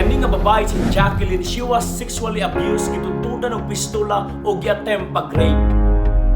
Kani nga babae, si Jacqueline, she was sexually abused, gitutudan og pistola o gi-attempt pag-rape.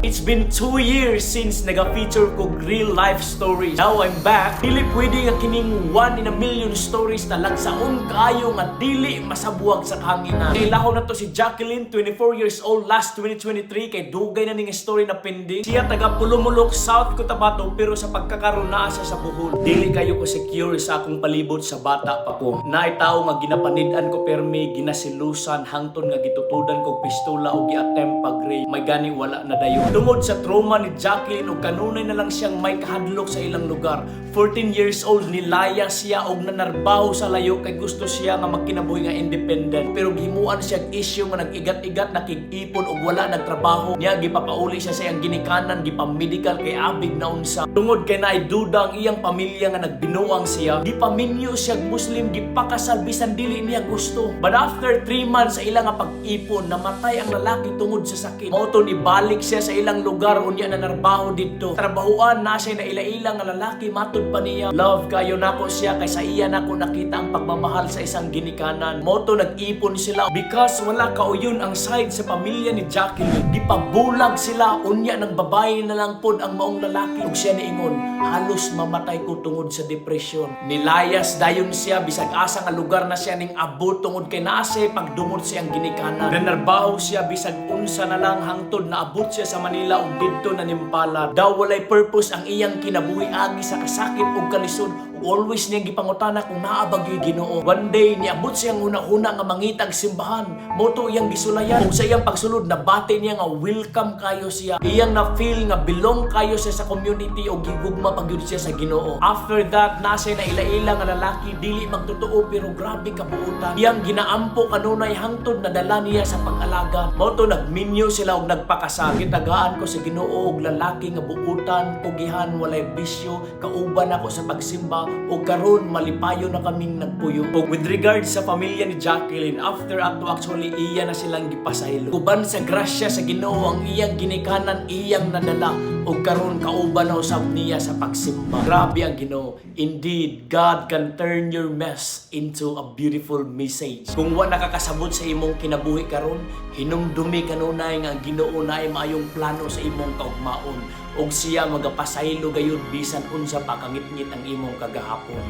It's been 2 years since naga-feature ko real life stories. Now I'm back. Dili pwede nga kining one in a million stories na lagsaon kaayo nga dili masabuwag sa kahanginan. Ilahom na to si Jacqueline, 24 years old, last 2023, kay dugay na ning story na pending. Siya taga Polomolok, South Cotabato, pero sa pagkakaroon naa siya sa Bohol. Dili kayo ko secure sa akong palibot sa bata pa ko. Naay tawo nga ginapanid-an ko permi, ginasilusan hangtod nga gitutudan kog pistola o gi-attempt pag-rape. May gani wala na dayon. Tungod sa trauma ni Jacqueline ug kanunay na lang siyang may kahadlok sa ilang lugar. 14 years old, nilaya siya og nanarbaho sa layo kay gusto siya nga magkinabuhi nga independent. Pero gihimuan siya og issue nga nag-igat-igat, nakig-ipon og wala nagtrabaho. Niya gipapauli siya sa iyang ginikanan, gipamedical kay abig na unsa. Tungod kay naay duda ang iyang pamilya nga nagbinuang siya, gipaminyo siya og Muslim, gipakasal bisan dili niya gusto. But after 3 months sa ilang nga pag-ipon, namatay ang lalaki tungod sa sakit. Mao to nibalik siya sa ilang lugar, unya nanarbaho didto. Trabahuan na siya na ila-ila nga lalaki, matud pa niya. Love kayo nako siya kay sa iya nako nakita ang pagmamahal sa isang ginikanan. Mao to nag-ipon sila because wala kauyon ang side sa pamilya ni Jacqueline. Gipabulag sila, unya ng babae na lang pod ang maong lalaki. Ug siya niingon, "Halos mamatay ko tungod sa depression." Nilayas dayon siya bisag asa nga lugar na siya ning abot tungod kay naa siya pagdumot siyang ginikanan. Nanarbaho siya bisag unsa na lang hangtod naabot siya sa Manila ug didto na nimpala. Daw walay purpose ang iyang kinabuhi agi sa kasakit ug kalisod. Always niyang gipangutana kung naa ba gyud Ginoo. One day niabot siyang huna-huna nga mangitag simbahan. Mao to iyang gisulayan. Ug sa iyang pagsulod, nabati niya nga welcome kayo siya. Iyang na-feel nga belong kayo siya sa community ug gigugma pa gyud siya sa Ginoo. After that, naa siya na ila-ila nga lalaki, dili magtotoo pero grabe kabuutan. Iyang ginaampo kanunay hangtod nadala niya sa pag-alaga. Mao to nagminyo sila og nagpakasal. "Gitagaan ko sa Ginoo og lalaki nga buutan, pugihan, walay bisyo, kauban ako sa pagsimba ug karon malipayo na kaming nagpuyo." Ug with regards sa pamilya ni Jacqueline, after ato actually iya na silang gipasaylo. Uban sa grasya sa Ginoo, ang iyang ginikanan iyang nadala ug karon kauban na usab niya sa pagsimba. Grabe ang Ginoo. Indeed, God can turn your mess into a beautiful message. Kung wa nakakasabot sa imong kinabuhi karon, hinumdumi kanunay nga ang Ginoo naay maayong plano sa imong kaugmaon ug siya magapasaylo gayud bisan unsa pa kangitngit ang imong kagahapon.